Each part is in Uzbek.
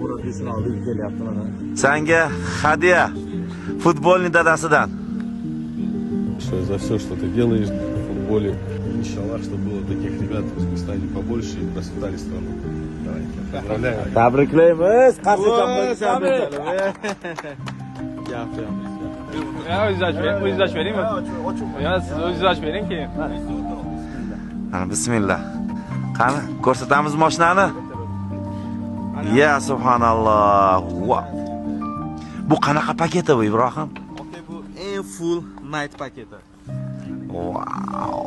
Murabbiyisini oldiga kelyapti mana. Sanga hadya futbolni dadasidan. За все, что ты делаешь в футболе. Иншаллах, чтобы было таких ребят в Узбекистане побольше и процветали страну. Давай, поздравляю. Tabriklaymiz. Qarshi. Gap yo'q. Ya, o'zingiz ochib bering, o'zingiz ochib beringmi? Yo, siz o'zingiz ochib bering keyin. Mana, bismillah. Qani, ko'rsatamiz mashinani. Ya subhanalloh. Va. Bu qanaqa paketi bu, Ibrohim? Okey, bu eng full Night paketi. Wow.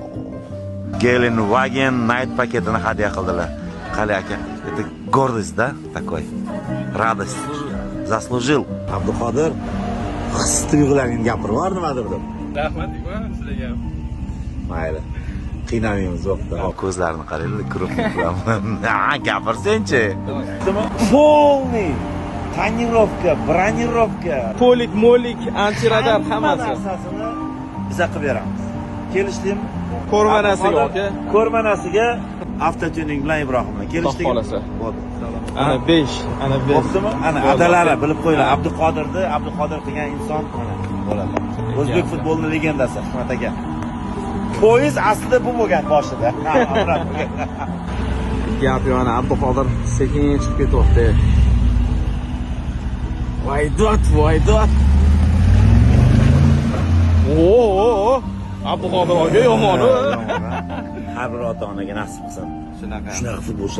Gelandewagen Night paketini hadya qildilar. Qali, aka, это гордость, да, такой? Радость. Заслужил. Abduqodir, his tuyg'ularingni gapirib yubor nimadir deb. Rahmat deyman sizlarga. Mayli. Qiynamaymiz, bo'pti. Ko'zlarini qaranglar, крупный. Ha, gapirsenchi. Полный тонировка, бронировка. Полик, molik, антирадар, hammasi. Narsasini biza qilib beramiz. Kelishdingmi? Ko'rmanasiga, aka. Ko'rmanasiga avtotuning bilan Ibrohim bilan kelishdikmi? Xudo xohlasa. Bo'ldi. Ana 5, ana 5. Bo'ptimi? Ana adalari bilib qo'yinglar. Abduqodirni Abduqodir qilgan inson mana bo'ladi. O'zbek futbolining legendasi Hikmat aka. Poyezd aslida bu bo'lgan boshida. Ha, obrat bo'lgan. Gap yo'q, ana Abduqodir sekin chiqib ketyapti. Voy dod, voy dod. Oo, Abduqodir aka yomon. Har bir ota onaga nasib qilsin. Shunaqa. Shunaqa futbolchi.